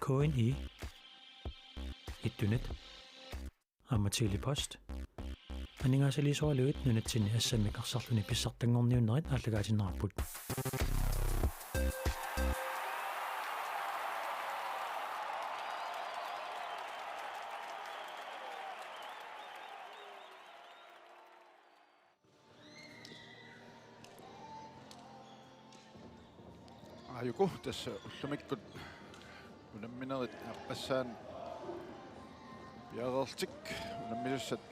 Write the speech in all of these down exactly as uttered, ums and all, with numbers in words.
K N I, Ittunet, aamma Tele-Post. Aningaasaliisoraluit nunatsinni assammik arsarluni pissartanngorniunnerit aallakaatinneqarput. Aajuku tassa ullumikkut unamminerit aappassaani piareerlutik unammisussat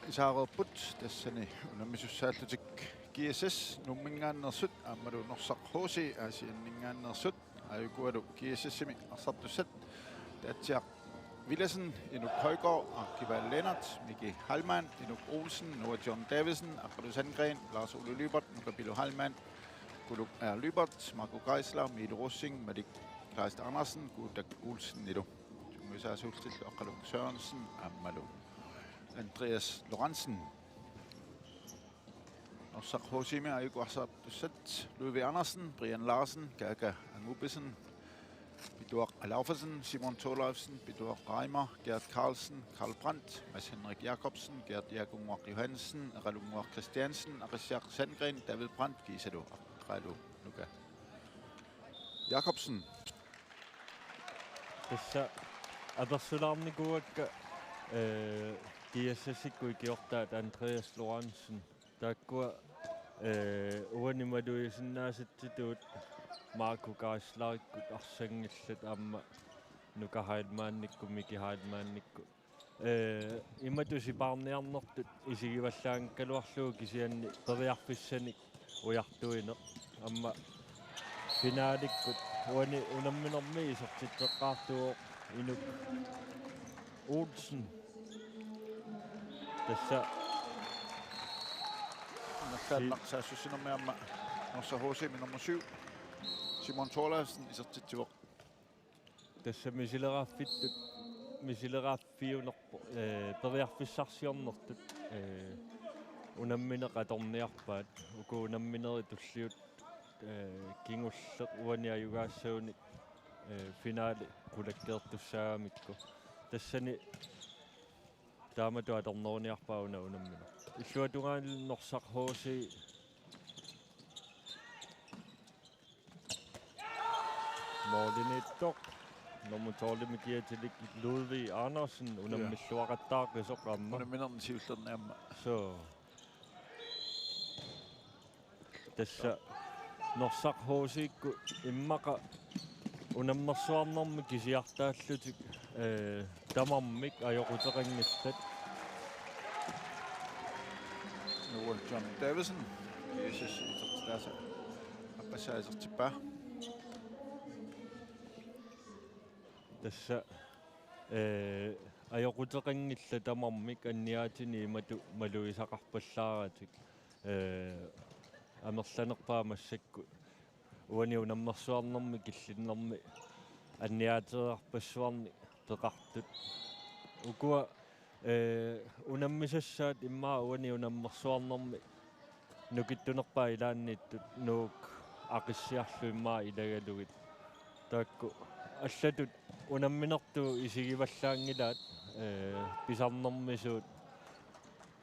isaareerput, tassani unammisussaallutik G S S Nuumminngaanneersut aammalu Norsaq H C Aasianninngaanneersut. Aajukualu G S S-imi arsartussat Taatsiaq Villadsen, Inuk Højgaard, Akiva Lennert, Miki Heilmann, Inuk Olsen, Noah John Davidsen, Aqqalu Sandgreen, Lars Ole Lyberth, Nuka Pilu Heilmann, Kuluk R. Lyberth, Marco Geisler, Milo Rosing, Malik Kleist Andersen, Kuutak Olsenilu. Tunngavigaasiullutillu Aqqaluk Sørensen aammalu Andreas Lorentzen. Norsaq H C-mi aajuku arsartussat Ludvig Andersen, Brian Larsen, Kaka Angupesen, Pituaq Alaufasen, Simon Thorleifsen, Pituaq Reimer, Gert Carlsen, Karl Brandt, Mads Henrik Jakobsen, Gert Jakunnguaq Johansen, Eqalunnguaq Christiansen, Aqissiaq Sandgreen, David Brandt, kiisalu Aqqalu Nuka Jakobsen. Tassa apersulaarnikuuakka, eh, G S S-ikkut ikiortaat Andreas Lorentzen. Taakkua, eh, uani malugisinnaasatitut Marco Geislerikkut arsanngillat aamma Nuka Heilmannikkut, Miki Heilmannikkut. Eh, imatut sipaarniarnertut isigivallaanngikkaluarlugu kisianni periarfissanik ujartuineq. Aamma finaalikkut uani unamminermi isertitseqqaartuuvoq Inuk Olsen. Tassa Amerlaannaq saassussinermi aamma Norsaq H C-mi nummer syv, Simon Thorleifsen, isertitsivoq. Tassa misileraaffittut, misileraaffiunerpoq, eh, periarfissarsiornertut, eh, unammineq atorniarpaat. Uku unamminerit tulliuttut, eh, kingulleq uani ajugaassaguni, eh, finaali qulakkeertussaagamikku. Tassani taamatut atorneruniarpaat una unammineq. Illuatungaani Norsaq H C målimiittoq. Nummer tolv-imi kiatilik Ludvig Andersen, ja, unammilluaqattaaqqisoq aamma. Unamminerni siullerni aamma. So. Tassa Norsaq H C-kkut immaqa unammersuarnermi kisiartaallutik, eh, tamarmik ajoquteqanngillat. Noah John Davidsen, G S S isertitaasa aappassaa isertippaa. Tassa, eh, ajoquteqanngillat tamarmik anniaatini imatut malugisaqarpallaaratik. Eh, amerlanerpaat massakkut uani unammersuarnermi killinnermi anniaateerarpassuarnik peqartut. Ukua, eh, unammisassaat immaqa uani unammersuarnermi nukittunerpaat ilaanniittut Nuuk Aqissiarlu immaqa ilagalugit. Taakku allatut unamminertut isigivallaanngilaat, eh, pisarnermisuut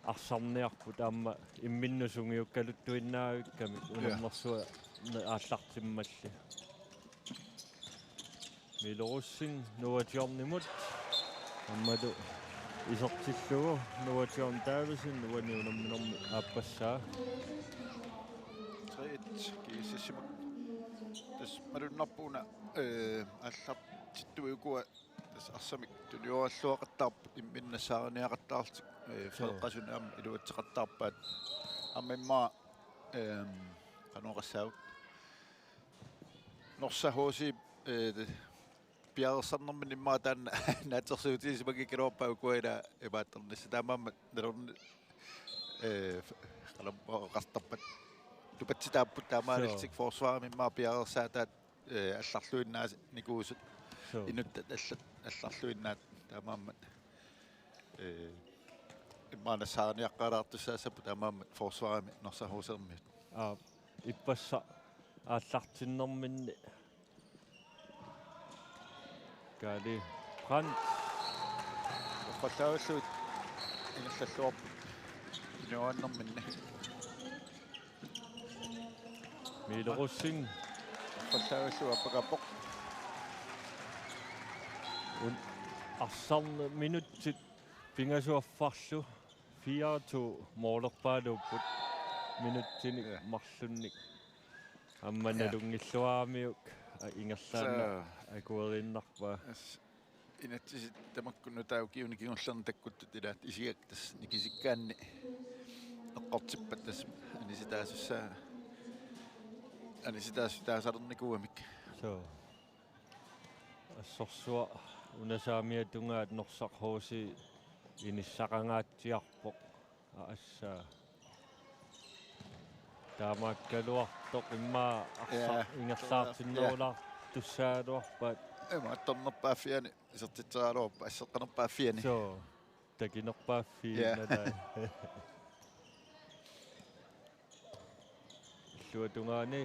arsarniarput aamma imminnut sungiukkaluttuinnaavikkamik, ja, unammersuarneq aallartimmalli. Milo Rosing Noah John-imut aammalu isertillugu Noah John Davidsen uani unamminermi aappassaa. Tre et G S S-imut. Tassa malunnarpoq una, eh, aallartittui ukua tassa arsamik tunioralluaqattaarput imminnut nassaariniaqattaarlutik, eh, joo, Frederikssunut aamma iluatseqattaarpaat. Aamma immaqa, ehm, qanoq oqassaagut. Norsaq H C, eh, piareersarnerminni immaqa taanna naatsorsuutigisimagaluarpaat ukua ila imaattornissaq taamaammat nalorni, eh, qanormaa oqartarpat tupatsitaapput taamaalillutik, joo, forsvarimi immaqa piareersaataat, eh, allarluinnaanikuusut. Joo. Inuttat allat allarluinnaat taamaammat, eh, immaqa nassaariniaqqaalaartussaassapput taamaammat forsvarimi Norsaq H C-rmiut. Aa, ippassaq aallartinnerminni Kaali Brandt. Uffallaavilluit ingerlalluarput inuaannerminni. Miilerussin. Uffallaavilluit appakaappoq. Un-, arsarneq minutsit pingasut affarlu fire to moolerpaaluupput minutsinik Ja. marlunnik. Aamma Ja. nalunngilluaramiuk, a, ingerlaannaq Soo. akueriinnarpaa. As-, inatsisit tamakku nutaat ukiuni kingullerni takkuttut ilaat isigak tassa nikisikkaanni eqqortippat tassa anisitaasussaa-, anisitaasutaasarnikuugamik. Soo. Assorsuaq una saamiata tungaanut Norsaq H C inissaqangaatsiarpoq. Assa. Taamaakkaluartoq immaqa arsaq Ja. ingerlaartinnerulaartussaagaluarpaat. Ima attornerpaaffiani isertitseraluarpoq asseqqanerpaaffiani. Soo, takinerpaaffii Ja. nalai. Illuatungaani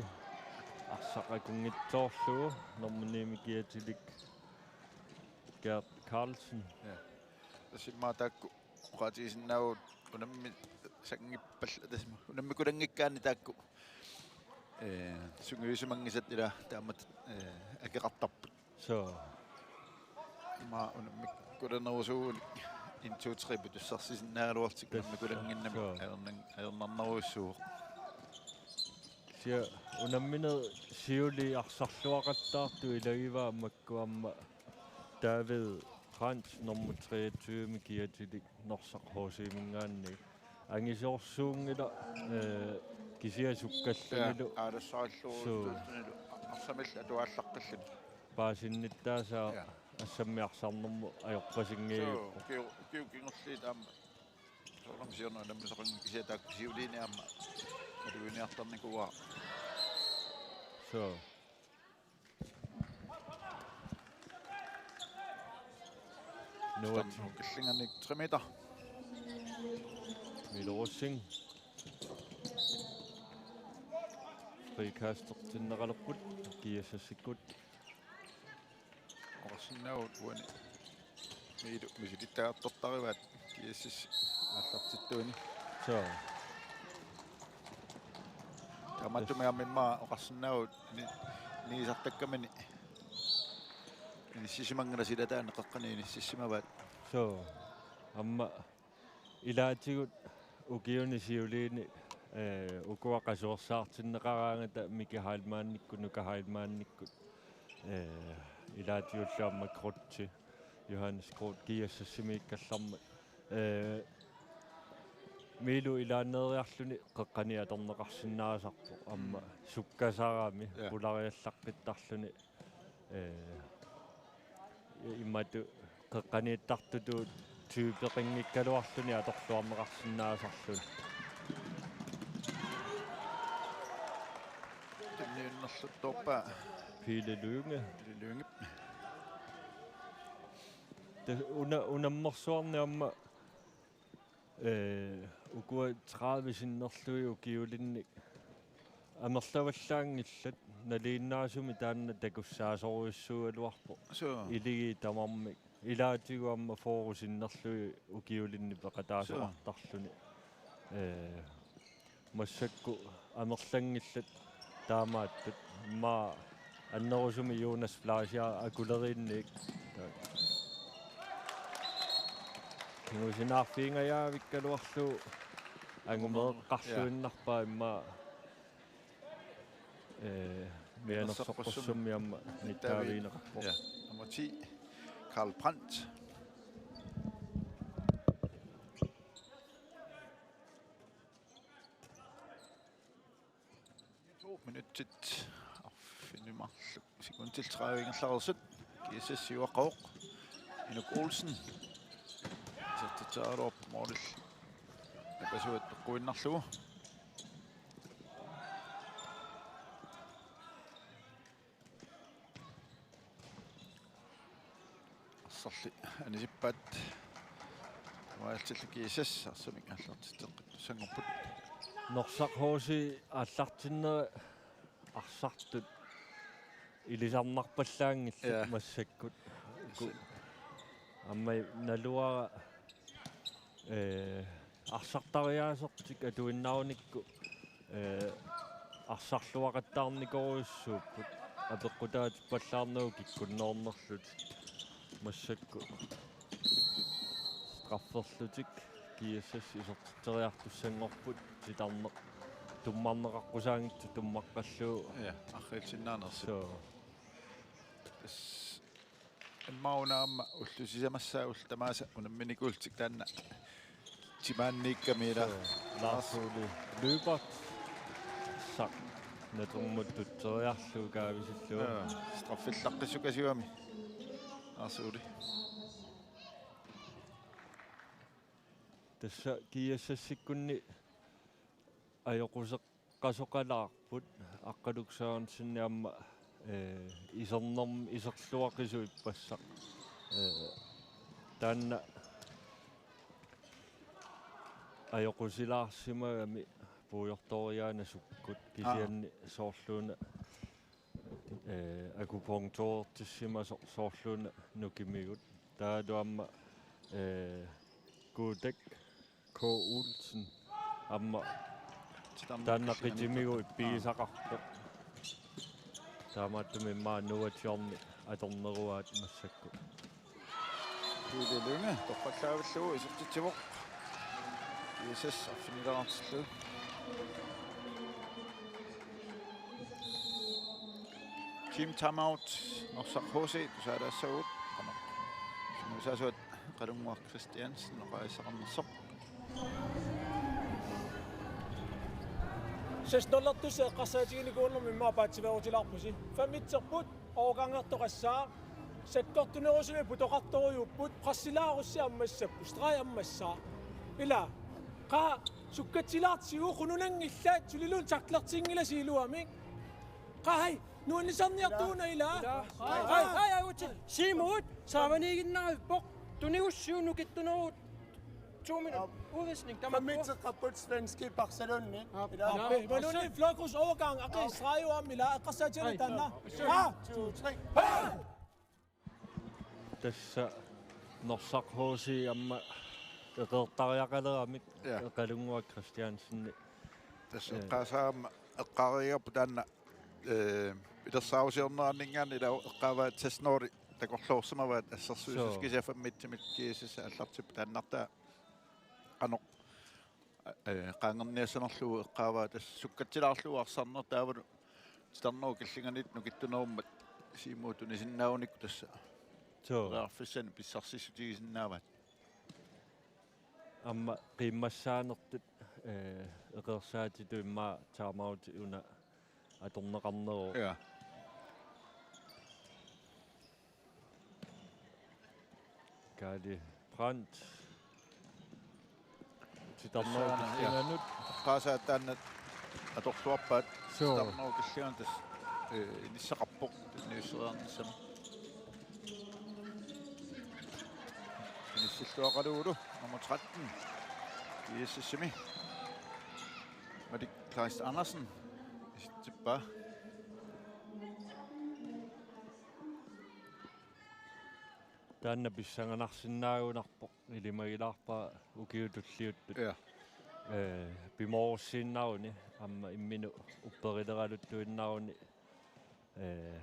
arsaq akunngitsoorlugu nummer ni-mik kiatilik Gert Carlsen. Ja. Tassa immaqa taakku oqaatigisinnaavagut unammisanngippat tassa unammikullanngikkaanni taakku, ee, sungiusimanngisat ila taamatut, ee, akeqartarput. Soo. Ima unammik-, kulannerusuunik en to tre-put tusarsisinnaagaluartik Tassa. unammikulanngimmat Soo. ajornan-, ajornarnerujussuuvoq. Kisianni unamminerit siuliini arsarluaqattaartut ilagivaat makku aamma David Brandt nummer treogtyve-mik kiatilik Norsaq H C-minngaanniit. Angisoorsuunngilaq, ee, kisianni sukkallunilu. Ja, aalassaarluunnilu. Suu. Arsamillu atuaallaqqilluni. Paasinnittaasaa Ja. assammik arsarnermut ajorpasinngiipput. Suu, ukiu-, ukiut kingulliit aamma. Soorunami siorna unammisaqanngilaq kisianni taakku siuliini aamma. Aluiniartarnikuuara. Suu. Nuat. Stamp killinganik tre meter. Miilerussin. Frikastertinneqalerput G S S-ikkut. Oqarsinnaavugut uani Miilu misilittagartortarivaat G S S aallartittuini. Soo. Taamaattumik aamma immaqa oqarsinnaavugut ni-, niisartakkamini inissisimanngilaq silataanni qeqqani inississimavaat. Soo. Aamma ilaatigut ukiuni siuliini, ee, ukua qasuersaartinneqaraangata Miki Heilmannikkut, Nuka Heilmannikkut, ee, ilaatigullu aamma Krutsi, Johannes Krutz G S S-imiikkallarmat. Ee, Miilu ilaanneeriarluni qeqqani atorneqarsinnaasarpoq aamma Mm. sukkasarami Ja. pulariallaqqittarluni, ee, imatut qeqqaniittartutut typeqanngikkaluarluni atorluarneqarsinnaasarluni. Tunniunnerluttorpaa Pele Lynge. Pele Lynge. Te-, una-, unammersuarni aamma, ee, ukua tredive sinnerlugit ukiulinni amerlavallaanngillat, nalinginnaasumik taanna takussaasorujussuugaluarpoq. Suu. Iligi tamarmik. Ilaatigut aamma fyrre sinnerlugit ukiulinni peqataasoqartarluni. Suu. Ee, massakkut amerlanngillat taamaattut. Immaqa annerusumik Jonas Fleischer akuleriinniit. Kingusinaarfiingajaavikkaluarlugu angumeeqqarluinnarpaa immaqa, ee, mianersoqqussummi aamma nittaavigineqarpoq. Ja, nummer ti, Karl Brandt. To minutsit arfineq-marluk sekundit tredive ingerlareersut. G S S siuaqqavoq. Inuk Olsen. Isertitseriaraluarpoq målillu napasuat peqquinnarlugu. Arsarli anisippaat. Taamaalillutik G S S arsamik aallartitseqqittussanngorput. Norsaq H C aallartinneri arsartut ilisarnarpallaanngillat Ja. massakkut. Ku-, aamma naluara, ee, arsartariaasertik atuinnarunikku, ee, arsarluaqattaarnikorujussuupput apeqqutaatippallaarnagu kikkunnerunerlutik. Massakkut strafferlutik G S S isertitseriartussanngorput, titarneq tummarneqaqqusaanngitsoq tummaqqallugu. Ja, arriitsinnaanngorsi. Soo. Tassa immaqa una aamma ullut sisamassaat ullut tamaasa unamminikuullutik taanna timaanniikkami ilaa. Soo, Lars Ole Lyberth. Sa-, naturmut tutseriarlugu kaavisillugu. Ja, straffillaqqissukasiugami Lars Ole. Tassa G S S-ikkunni ajoquseq- qasoqalaarput Aqqaluk Sørensen aamma, ee, isernerm-, iserluaqisut ippassaq. Ee, taanna ajoqusilaarsimagami puigortoriaana sukkut, aa, kisianni soorluuna, ee, akupunktureertissimasoq soorluuna nukimigut. Taavalu aamma, ee, Guutak K. Olsen aamma titarneq taanna qitimigut ippigisaqarpoq. Taamaattumik immaqa Noah John atorneruaat massakkut. Pele Lynge torrallaavillugu isertitsivoq. G S S arfinileraartillugu. Team timeout, Norsaq H C, tusaalaassaagut, qanoq. Sungiusaasuat Qalunnguaq Christiansen, oqaasissaqarnersoq. Seks nul-ertussat eqqarsaatiginikuunermi immaqa paatsiveerutilaarpusi. Fem-itserput, årgangertoqassaaq, sakkortunerusumik putoqartorujuupput, qassilaarussi ammassapput, streg ammassaaq. Ila, qaa, sukkatsilaartigu, qununanngillaat, suliluunniit tacklertinngilasi iluamik. Qaa, hai, nuannisarniartuuna ila. Ila. Hai, hai, hai, uti. Siimut, saavaniiginnarippoq. Tunigussiuk nukittuneruvoq. To minut. Udvisning, tamakku. Fem-itseqqapput svenskit Barcelonamik. Ila. Ila. Barcelona, flot overgang, aqi, streg aamma ila, eqqarsaatigalugu taanna. One, two, three. Hey! Tassa Norsaq H C aamma eqeertariaqaleramik, ja, Qalunnguaq Christiansen. Tassa, ee, eqqaasaaq aamma eqqaariigarput taanna, ee, pilersaarusiorneraninngaanniit ila eqqaavaat seks nul takorloorsimavaat assersuisut. Soo. Kisianni fem-itsemik G S S aallartippoq taannartaa qanoq ee, qaangerniassanerlugu eqqaavaa tassa sukkatsilaarlugu arsarneq taavalu titarnerup killinganiittoq nukittunerummat Siimut tunisinnaagunikku tassa. Soo. Periarfissanik pissarsissutigisinnaavaat. Aamma qiimmassaanertut, ee, eqeersaatitut immaqa timeout una atorneqarneruvoq. Ja. Kaali Brandt. Titarnerup, ja, killinganut. Eqqaasaat taanna atorluarpaat. Soo. Titarnerup killinganut tassa, ee, inissaqarpoq tunniusseriarnissamut. Inissilluaqalugulu nummer tretten. G S S-imi. Malik Kleist Andersen. Isitsippaa. Taanna pissanganarsinnaagunarpoq, ilimagilaarpara ukiut tulliuttut. Ja. Ee, pimoorussiinnaruni, aamma imminut upperileraluttuinnaruni, ee, aamma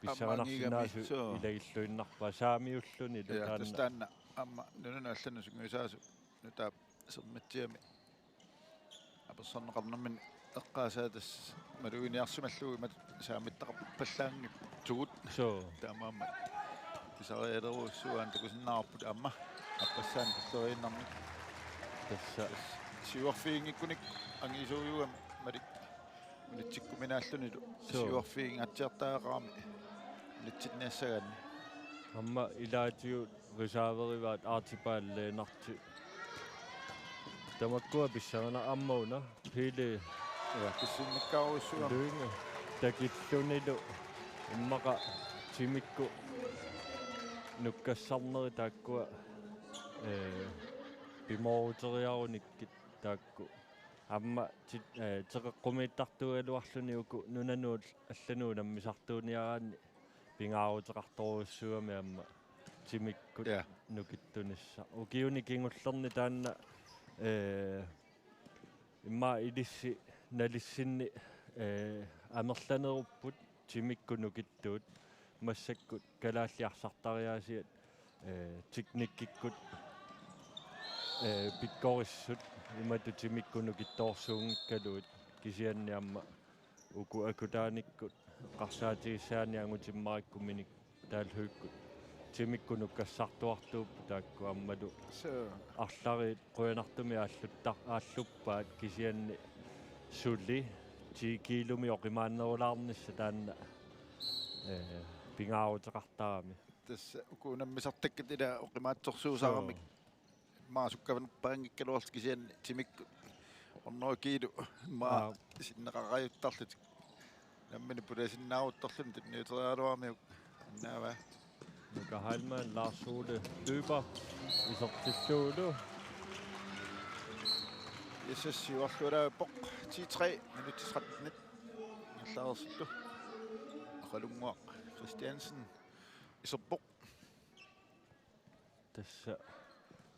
pissanganarsinnaasut angigamik, soo, ilagilluinnarpara saamiullunilu. Ja, taanna. Tassa taanna aamma nunanut allanut sungiusaasut nutaap Sermitsiami apersorneqarnermini eqqaasaat tassa maluginiarsimallugu imatut saamittaqarpallaanngitsugut. Soo. Taamaammat pisarialerujussuaq takusinnaavarput aamma aappassaani tulleriinnarmik. Tassa. Siuarfiginngikkunik angisuujuugami Malik minutsikkuminaallunilu. Soo. Siuarfigingaatsiartariaqarami minutsinniassagaanni. Aamma ilaatigut reserverivaat Archibald Lennert. Tamakkua pissanganaq aamma una. Pele. Ja, pissinnikkaarujussuaq. Lynge. Takillunilu immaqa timikkut nukkassarneri taakkua, ee, pimooruteriarunikkit taakku. Aamma ti-, ee, teqeqqumiittartuugaluarluni uku nunanut allanut unammisartuuniaraanni pingaaruteqartorujussuugami aamma timikkut, ja, nukittunissaq. Ukiuni kingullerni taanna, ee, immaqa ilissi nalissinni, ee, amerlanerupput timikkut nukittuut, massakkut kalaallit arsartariaasiat, ee, teknikkikkut, ee, pikkorissut imatut timikkut nukittoorsuunngikkaluit, kisianni aamma uku akutaanikkut eqqarsaatigissagaanni angutimmarakkuminik taalluikkut timikkut nukkassartuartuupput taakku aammalu. Suu. Arlariit qujanartumik aallutta-, aalluppaat, kisianni suli ti kiilumik oqimaannerulaarnissaq taanna, ee, pingaaruteqartarami. Tassa uku unammisartakkat ila oqimaatsorsuusaaramik. Suu. Immaqa sukkanerpaanngikkaluarlutik, kisianni timikkut hundrede kiilu immaqa, aa, sinneqarajuttarlutik. Nammineq pulasinnaaruttorluni tunniuteriaraluarmiuk annaavaa. Nuka Heilmann, Lars Ole Dyber isertillugu. Yes, yes, siuarluulaappoq. Ti tre, minutsit tretten ingerlareersuttoq. Oqalunnguaq Christiansen iserpoq. Tassa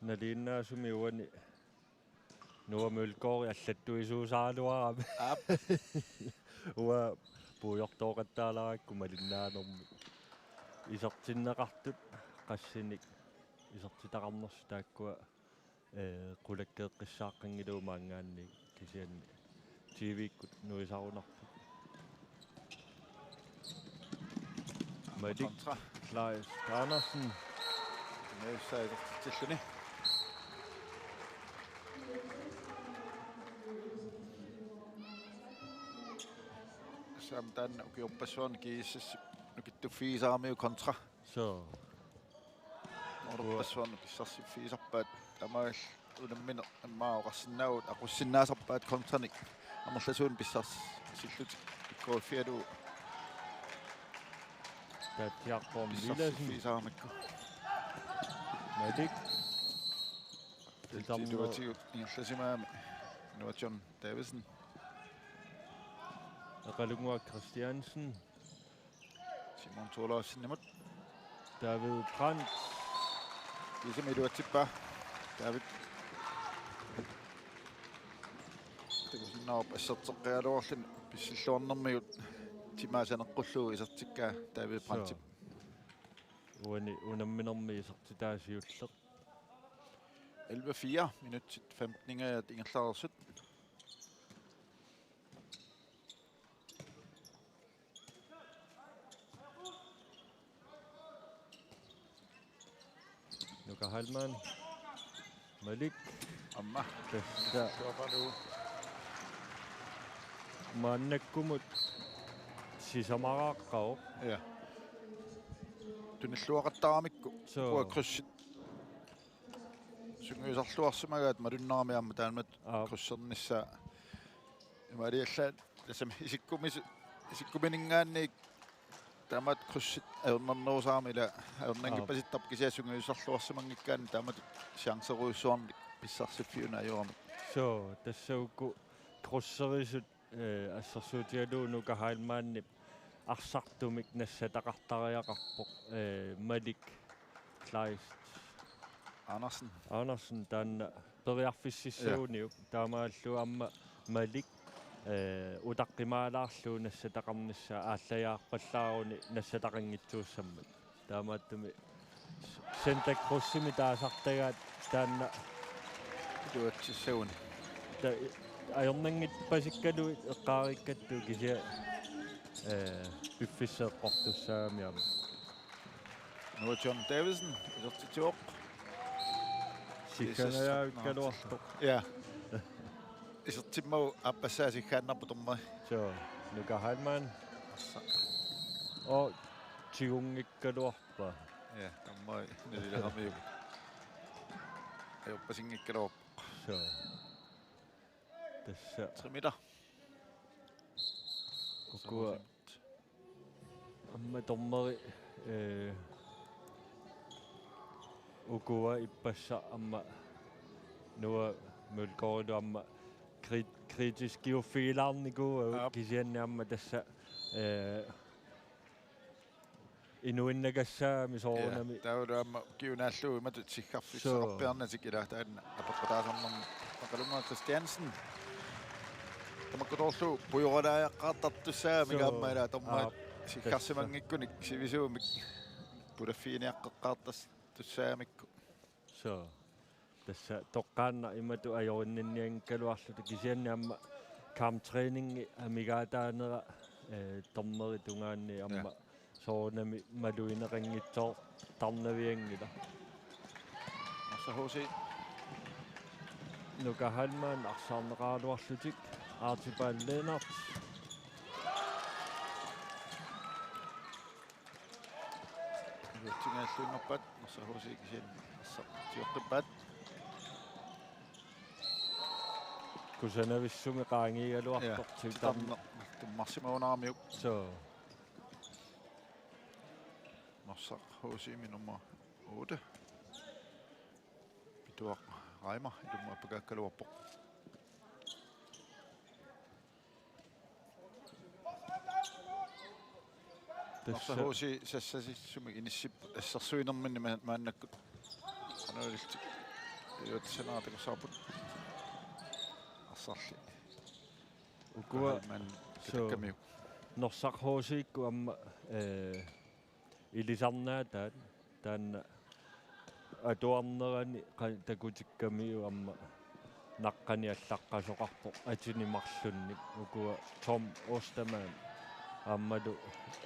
nalinginnaasumik uani Noah Mølgaard allattuisuusaraluarami. Aap. Uanga puigortooqattaalaarakku malinnaanermut. Isertinneqartut qassinik isertitaqarnersut taakkua, ee, qulakkeeqqissaaqqanngilagut maanngaanniit, kisianni T V-kkut nuisarunarput. Malik. Kontra. Kleist Andersen. Nuissaisartitsilluni. Saam taanna ukiorpassuarni G S S nukittuffigisaramiuk kontra. Suu. Oqarpassuarnik pissarsiffigisarpaat, taamaalillutik unammineq immaqa oqarsinnaavugut, aqussinnaasarpaat kontranik amerlasuunik pissarsillutik pikkoriffigalugu. Tatsiarpoq Milasen. Pissarsiffigisaramikku. Malik. Itarnu. Iluatigut ingerlasimagami Noah John Davidsen. Oqalunnguaq Christiansen. Simon Thorleifsenimut. David Brandt. Kiisami iluatsippaa. David. Takusinnaavarput asserteqqigaluarluni pissilluarnermigut timaa saneqqullugu isertikkaa David Brandtip. Suu. Uani unamminermi isertitaa siulleq. Elleve fire, minutsit femten ingerlareersut. Nuka Heilmann. Malik. Aamma. Tassa. Tuapalu. Maannakkumut sisamaraaqqavoq. Ja. Tunilluaqattaramikku. Suu. Ukua krydsit. Sungiusarluarsimagaat malunnarami aamma taanna, aap, krydsernissaa. Imaaliallaat tassami isikkumis-, isikkumininngaanniit taamatut krydsit ajornarnerusarami ila ajornanngippasittarput, aap, kisianni sungiusarluarsimanngikkaanni taamatut chancerujussuarnik pissarsiffiuneq ajoramik. Suu, tassa uku krydserisut, ee, assersuutigalugu Nuka Heilmannip arsartumik nassataqartariaqarpoq, ee, Malik Kleist Andersen. Andersen taanna periarfississaguniuk, ja, taamaalillugu aamma Malik, ee, utaqqimaalaarlugu nassataqarnissaa aallajaarpallaaruni nassataqanngitsuussammat. Taamaattumik Santa Cruzimi taasartagaat taanna iluatsissaguni. Ta-, ajornanngippasikkaluit eqqaariikkattut kisianni, ee, piffissaq eqqortussaagami aamma. Noah John Davidsen isertitsivoq. Siggangajavikkaluartoq. Ja. Isertimmagu aappassaa siggaannarpoq dommeri. Suu, Nuka Heilmann. Assa. Oo, tigunngikkaluarpaa. Ja, dommeri nalileramiuk. Ajorpasinngikkaluarpoq. Suu. Tassa. Tre meter. Ukua. Aamma dommeri, ee, ukua ippassaq aamma Noah Mølgaardilu aamma kri-, kritiskiuffigilaarnikuuagut. Aap. Kisianni aamma tassa, ee, inuinnagassaami soorunami. Taavalu aamma kiunaallu imatut siggarfissaqarpiarnatik ila taanna apeqqutaasarnermi Maqalunga Christiansen. Tamakkutoorlu pujoralaajaqqaartartussaamik aamma ila tormaat siggarsimanngikkunik sivisuumik pulaffiginiaqqeqqaartartussaamikku. So. Tassa toqqaannaq imatut ajorinninnianngikkaluarluta kisianni aamma kamptræningi amigaataanera eh, dommeri tungaanni aamma soorunami malugineqanngitsoortarnavianngilaq. Norsaq H C. Nuka Heilmann arsaarneqaraluarlutik Archibald Lennert. Uatsinngaalluinnarpaat Norsaq H C kisianni arsaq tioqqippaat. Kusanavissumik qaangiigaluartoq titarneq tummarsimagunaramiuk. So. Norsaq H C-mi nummer otte. Pituaq Reimer ilumut appakaakkaluarpoq. Norsaq H C sassasissumik inissipput assersuinerminni ma- maannakkut. Qanoq ilillutik iluatsinera takussavarput. Arsarli. Ukua man kitakkamiuk. Norsaq H C-kkut aamma eh, ilisarnaataat taanna atuarnerani qa- takutikkamiuk aamma naqqani allaqqasoqarpoq atini marlunnik ukua Tom Ostermann aammalu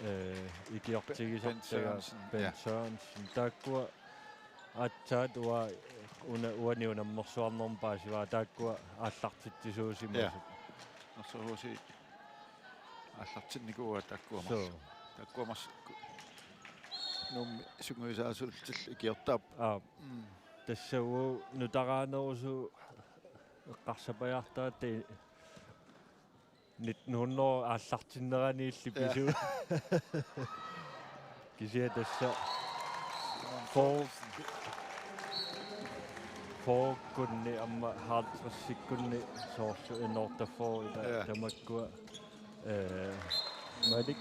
eh, ikiortigisartagaa Bent Sørensen, Bent Sørensen. Taakkua aatsaat uanga una uani unammersuarnermut paasivara taakkua aallartitsisuusimasut. Norsaq H C aallartinnikuuaat taakkua marluk. Taakkua marluk Nuummi sungiusaasullutillu ikiortaapput. Aap. Tassa uagut nutaraanerusugut eqqarsapajaartaratta nitten hundrede aallartinneraniilli pisut. Kisianni tassa fyrre, fyrrekkunni aamma halvtredsikkunni soorlu N otteogfyrre ila tamakkua eh, Malik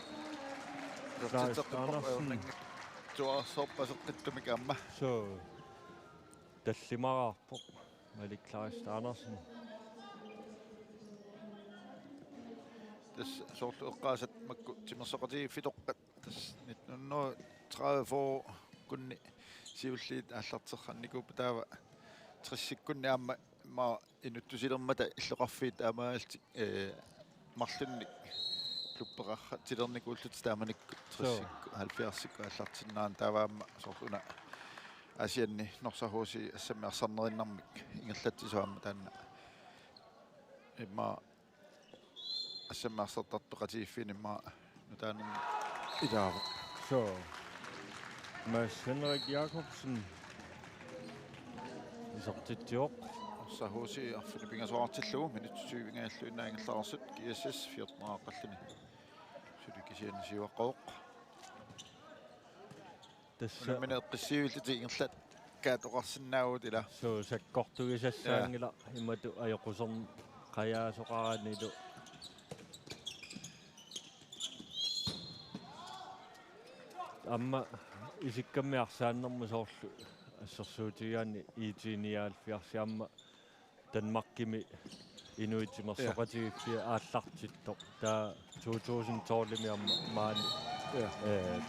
Kleist Andersen. Tuarsorpaseqqittumik aamma. So. Tallimaraarpoq Malik Kleist Andersen. Tassa soorlu eqqaasat makku timersoqatigiiffitoqqat tassa nitten hundrede tredive-kunni siulliit aallarterrannikuupput taava tressikkunni aamma immaqa inuttusilermata illoqarfiit taamaalillutik eh, marlunnik klubbeqartilernikuullutik taamanikkut tressikkut halvfjerdsikkut aallartinnerani taava aamma soorlu una Aasianni Norsaq H C assammik arsarnerinnarmik ingerlatsisoq aamma taanna immaqa assammik arsartartoqatigiiffiini immaqa nutaanermi ilaavoq. So. Mads Henrik Jakobsen. Isertitsivoq. Norsaq H C arfineq-pingasoqartillugu minutsit tyve-nngaalluinnaat ingerlareersut G S S fjorten-aaqqalluni. Suli kisianni siuaqqavoq. Tassa unammineq eqqissivillutik ingerlakkaat oqarsinnaavugut ila. Suu, sakkortugisassaanngilaq imatut ajoquserneq qajaasoqaranilu. Aamma isikkammi arsaannermi soorlu assersuutigigaanni I T nioghalvfjerds aamma Danmarkimi inuit timersoqatigiiffiat aallartittoq. Taava to tusind tolv-imi aamma maani, eh,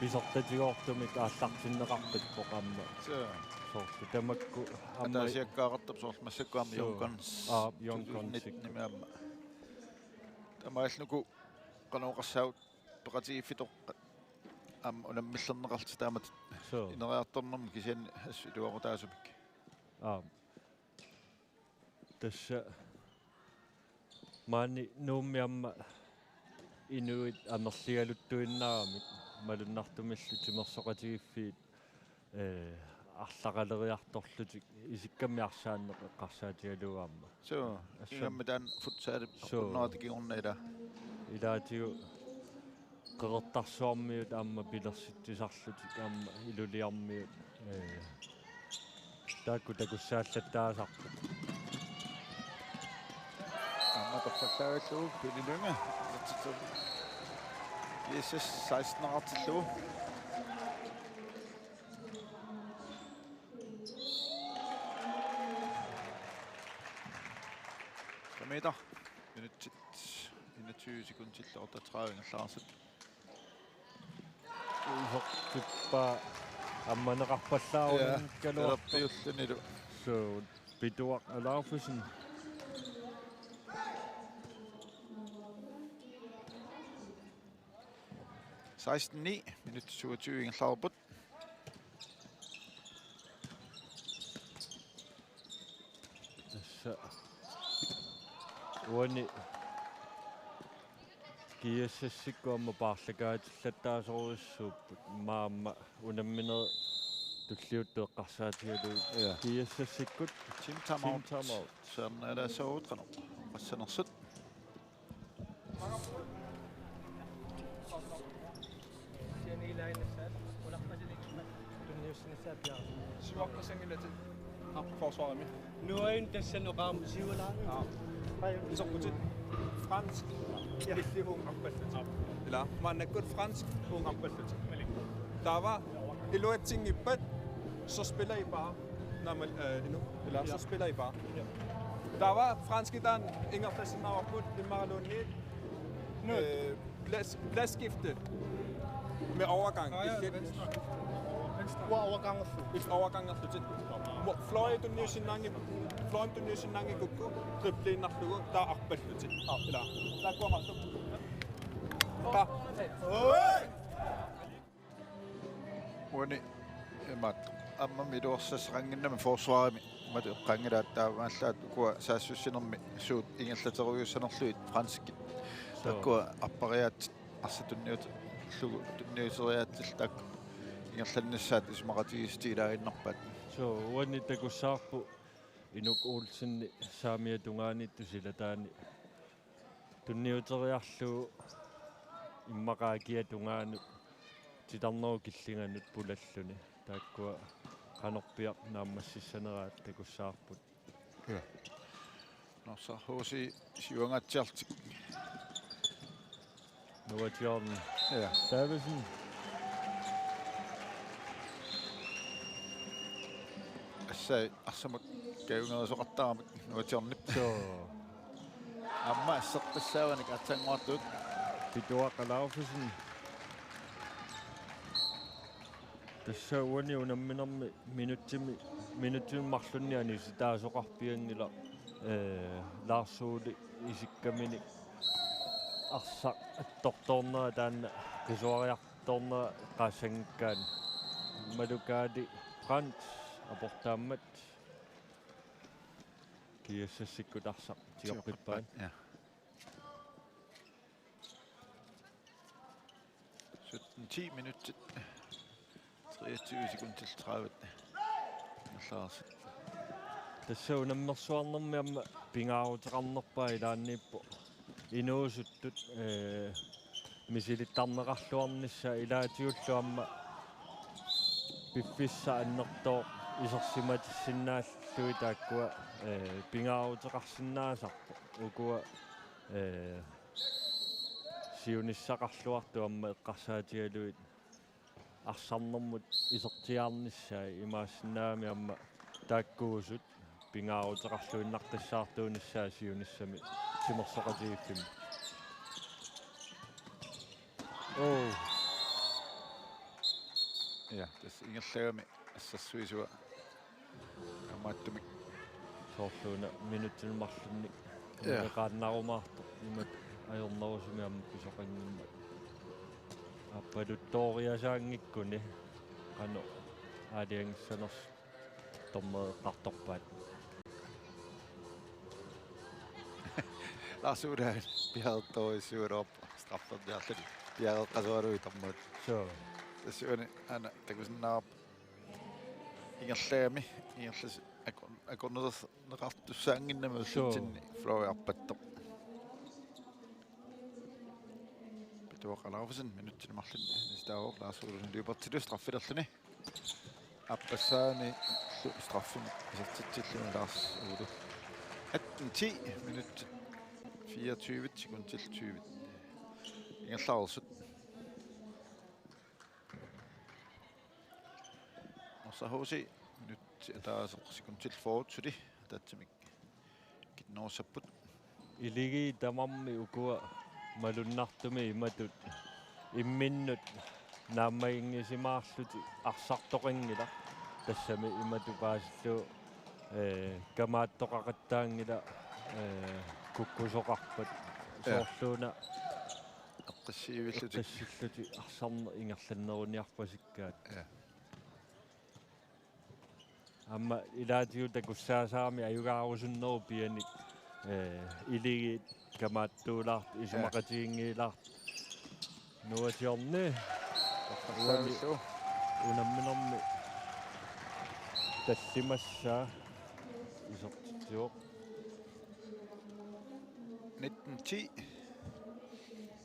pisortatigoortumik aallartinneqarpippoq aamma. Soorlu tamakku aamma ataasiakkaartarput soorlu massakkut aamma Young Guns. Aap, Young Guns. To tusind nitten-imi aamma. Taamaallugu qanoq oqassaagut peqatigiiffitoqqat aamma unammillerneqartut taamatut ineriartornermi kisianni assut iluaqutaasumik. Aap. Tassa maani Nuummi aamma inuit amerligaluttuinnaramik malunnartumillu timersoqatigiiffiit, eh, arlaqaleriartorlutik isikkammi arsaanneq eqqarsaatigalugu aamma. Suu, assam- ingammik taanna futsalip suu. Aqqunnerata kingorna ila. Ilaatigut Qeqertarsuarmiut aamma pilersitsisarlutik aamma Iluliarmiut, eh, taakku takussaallattaasarput. Aamma torfallaagallugu Pele Lynge. G S S seksten-eqartillugu. Meter. Minutsit enogtyve sekundillu otteogtredive ingerlareersut. Uisortippaa ammaneqarpallaarunanngikkaluartoq. Piullunilu. So, Pituaq Alaufesen. Seksten ni, minut syvogtyve ingerlareerput. Tassa uani GSS-ikkut aamma paarlakaatillattaasorujussuupput, aamma unamminerit tulliuttut eqqarsaatigalugit. Ja. GSS-ikkut Team timeout. Team timeout. Sernalaasooqanoq. Qassanersut. Sianilainnassaq, ulappasinigimmat tunniussinissaat piareersoq. Siuarpasangilatit. Forsvarimi. Nuain tassanoqaam siulaa. Ja. Isorputit. Fransk. Ja. Illi uunga arpallutit. Ila maannakkut fransk uunga arpallutit. Taava iluatsinngippat, så spiller I bare. Når man, øh, endnu. Eller så spiller I bare. Taava franskit taanna ingerlassinnaavarput imaluunniit. Øh, plads, pladsskifte med overgang. Illit. Uanga overgangerlugu. Illit overgangerlutit. Fløjip tunniussinnaanngi-, fløjip tunniussinnaanngikukku dribliinnarlugu taava arpallutit. Ila. Taakkua marluk. Qa. Uani imaattoq aamma iluarsassaqannginnami forsvarimi, imatut eqqaanngilaat, taamaallaat ukua saassussinermi suut ingerlaterujussanerlugit franskit. Taakkua arpariaatsit arsaq tunniuterlugu tunniuteriaatsillu taakku ingerlannissaat isumaqatigiissutit ilaaginnarpaat. So, uani takussavarput Inuk Olsen saamiata tungaaniittoq silataani tunniuteriarlugu immaqa akia tungaanut titarnerup killinganut pulalluni. Taakkua qanorpiaq naammassissaneraat takussavarput. Norsaq H C siuangaatsiarlutik. Nuatiorn Ja. Davidsen. Assai arsamut kajungerisoqartaramik Nuatiornip. So, Aamma assertassaavanik aatsaannguartut. Pituaq Alaufesen. Tassa uani unamminermi minutsimi, minutsimi marlunni anisitaasoqarpianngilaq, ee, Lars Ole isikkaminik arsaq attortoornera taanna qisuariartoornera eqqaassanngikkaanni. Malukaali Brandt aportaammat GSS-ikkut arsaq tigoqqippaat. Ja. Sytten ti minutsit. Treogtyve sekundit tredive. Ingerlareersut. Tassa unammersuarnermi aamma pingaaruteqarnerpaat ilaanniippoq inuusuttut, ee, misilittarneqarluarnissaat, ilaatigut aamma piffissaq annertooq isersimatissinnaallugit taakkua, ee, pingaaruteqarsinnaasarput. Ukua, ee, siunissaqarluartut aamma eqqarsaatigalugit arsarnermut isertiarnissaat, imaassinnaagami aamma taakkuusut pingaaruteqarluinnartussaartuunissaat siunissami timersoqatigiiffimmi. Oo. Ja, tassa ingerlagami assersuisua. Amaattumik. Soorluuna minutsini marlunni. Ja. Qaannarumaartoq imatut ajornerusumik aamma pisoqanngimmat. Aappaluttooriasaanngikkuni qanoq aalajangissanersoq dommereqartorpaat. Lars Ulai piareertorujussuugaluarpoq strafferniarluni. Piareeqqasugaluit dommerit. Suu. Tassa uani aana takusinnaavarput ingerlagami, ingerlas-, akor-, akornuserneqartussaannginnami. Suu. Ullutsinnit fløjip arpattoq. Pituaq Alaufesen minutsini marlunni anisitaavoq, Lars Olsen løbertilu straffilerluni. Aappassaani straffimik isertitsilluni Lars Ole. Atten ti minutsit fireogtyve sekundit tyve. Ingerlareersut. Norsaq H C minutsit ataaseq sekundit fyrre suli ataatsimik kinnerussapput. Iligiit tamarmik ukua malunnartumik imatut imminnut naammaginngisimaarlutik arsartoqanngilaq. Tassami imatut paasillugu, ee, kamaattoqaqattaanngilaq, ee, kukkusoqarpat. Ja. Soorluuna eqqissiivillutik. Eqqissillutik arsarneq ingerlanneruniarpasikkaat. Ja. Aamma ilaatigut takussaasarami ajugaarusunnerup pianik, ee, iligiit kamaattuulaartut, ja, isumaqatiginngilaartut. Nuatsiorni. Uani unamminermi tallimassaa isertitsivoq. Nitten ti.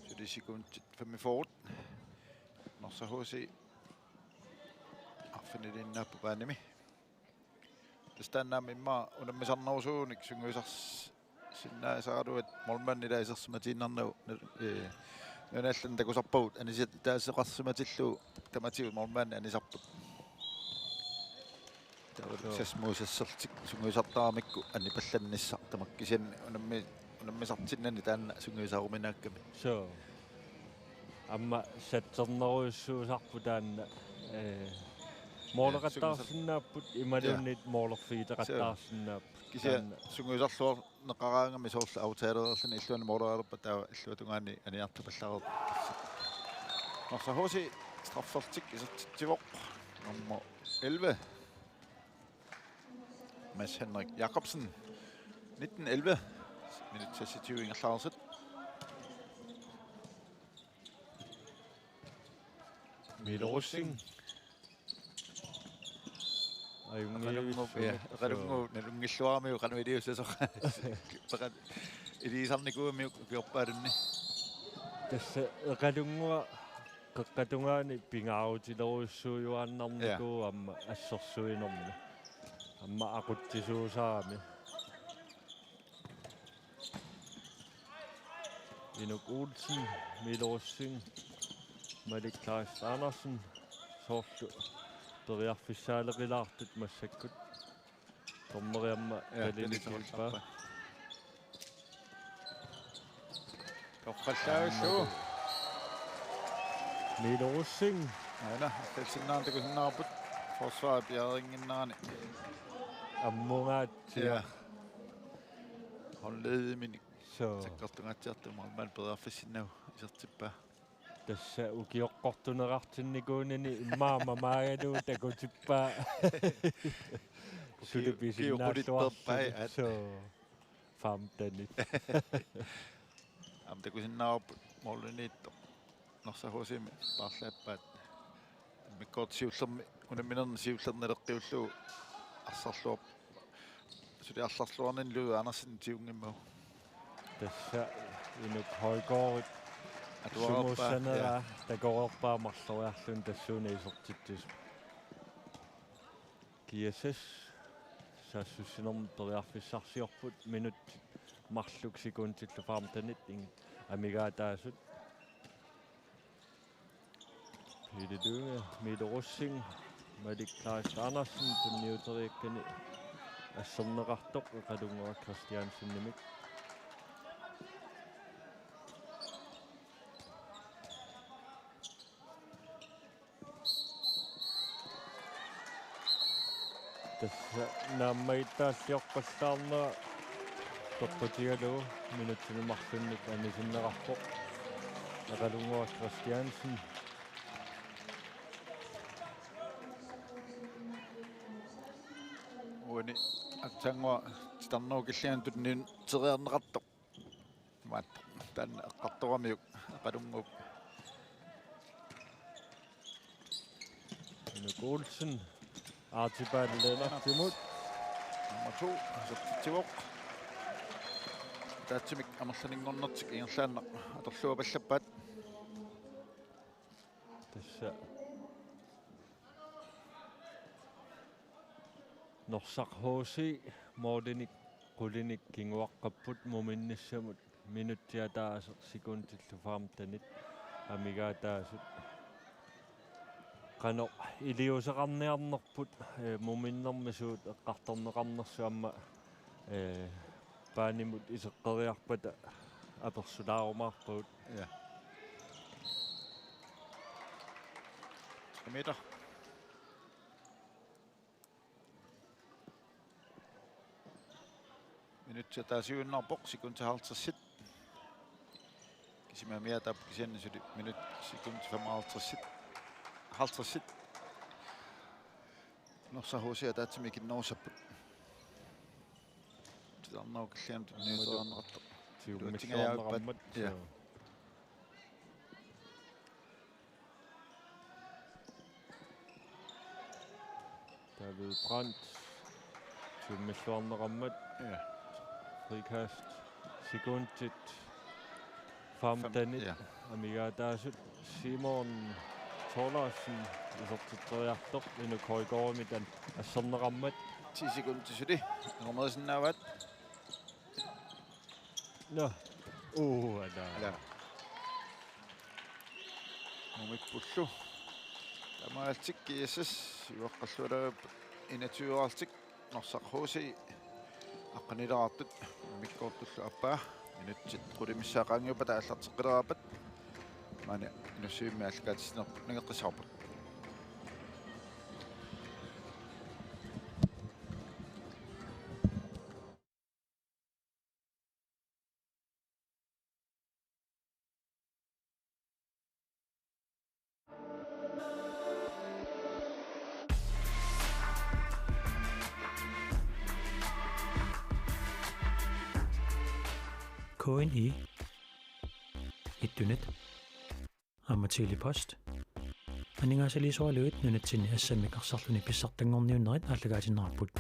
Suli sekundit femogfyrre. Norsaq H C arfiniliinnaapput baanimi. Tassa taannaami immaqa unammisarnerusuunik sungiusarsinnaasaraluat målmandit ilaa isersimatiinnarnagu, ee, nuannaalluni takusarpagut anisat itaasoqarsimatillugu tamatigut målmandit anisarput. Taavalu, joo, Sasmuusassertik sungiusartaramikku anipallannissaq tamakku, kisianni unammi-, unammisartinnani taanna sungiusaruminaakkami. Soo. Aamma satsernerujussuusarput taanna, ee, ja, måleqattaarsinnaapput imaluunniit, ja, målerfigiteqattaarsinnaapput. Soo. Kisianni taanna sungiusarluarneqaraangami soorlu aftalereerluni illuanni målereerpat taava illuatungaani aniartupallareerpoq. Norsaq H C straffertik isertitsivoq, nummer elleve. Mads Henrik Jakobsen. Nitten elleve. Minut seksogtyve ingerlareersut. Milo Rosing. Ajunngilaq. Eqalunngooq, ja, eqalunngooq nalunngilluaramiuk qanoq iliussasoq. Peqat iliisarnikuugamiuk ukiorpaalunni. Tassa eqalunngua qeqqata tungaani pingaarutilerujussuujuaannarnikuuvoq, ja, aamma assersuinermi. Aamma aqutsisuusarami. Inuk Olsen, Milo Rosing, Malik Kleist Andersen, soorlu periarfissaaleqilaartut massakkut. Dommeri aamma, ja, talinikuuppaa. Talinikuuppaa. Torrallaavillugu. Milo Rosing. Aana, arlalsinnaanera takusinnaavarput. Forsvarip piareerinnginnerani. Ammugaat. Ja. Håndleddiminik. Soo. Sakkortungaatsiartumik målmandi periarfissinnagu isertippaa. Tassa ukioqqortunerartinnikuunini immaqa mamaagalugu takutippaa. Suli ukiut, ukiut qulit pisinnaalluarluni, peerpai, aat. Soo. Femtenit. Aamma takusinnaavarput målimiittoq Norsaq H C-mi paarlaappaat. Immikkoortoq siullermik unamminernik siullermik naleqqiullugu arsarluarpoq. Suli arsarluarnini Ludvig Andersen tigunngimmagu. Tassa Inuk Højgaardip atuareerpaa, sumuussanera, ja, takoreerpaa marloriarluni tassuuna isertitsisoq. G S S saassussinermut periarfissarsiorput, minutsit marluk sekundillu femtenit ing-, amigaataasut. Pele Lynge, Milo Rosing, Malik Kleist Andersen tunniuteriakkani asserneqartoq Eqalunnguaq Kristiansenimit. Tassa naammagittaalliorpallaarnera toqqutigalugu minutsini marlunnik anisinneqarpoq Eqalunnguaq Kristiansen. Uani aatsaannguaq titarnerup killingani tunniuteriarneqartoq. Imaattoq taanna eqqartoramiuk Eqalunnguup. Inuk Olsen. Artibal Lennartimut. Nummer to, isertitsivoq. Ataatsimik amerlanerunngornertik ingerlaannaq atorluapallappaat. Tassa Norsaq H C målinik qulinik kinguaqqapput muminnissamut, minutsit ataaseq sekundillu femtenit amigaataasut. Qanoq iliuuseqarniarnerput, ee, muminnermi suut eqqartorneqarnersut aamma, ee, Japanimut iseqqeriarpata apersulaarumaarpagut. Ja. Tre meter. Minutsit ataasiinnarpoq, sekundit halvtredsit. Kisimi amiataap kisianni suli minut sekundit femoghalvtredsit. Halvtredsit. Norsaq H C ataatsimik ikinnerussapput. Titarnaa killian tunniutereerneqartoq. Tiummilluarneqarmat. Ja. David Brandt. Tiummilluarneqarmat. Ja. Frikast. Sekundit femtenit. Fem-, ja. Amigaataasut Simon Thorleifsen isertitseriartoq Inuk Højgaardimit asserneqarmat. Ti sekundit suli. Nummerisinnaavat. Nå. Uh, ala. Ala. Mumippullu. Taamaalillutik GSS iveqqallualaarput enogtyveartik. Norsaq H C aqqanilaartut mumikkoortullu aappaa. Minutsit qulit missaat qaangiuppata aallarteqqileraarpata. Maani Inussivimmi aallakaatitsinerput nangeqqissaarput. K N I, Ittunet, aamma Tele-Post. Aningaasaliisugaluit nunatsinni assammik arsarluni pissartanngorniunnerit aallakaatinneqarput.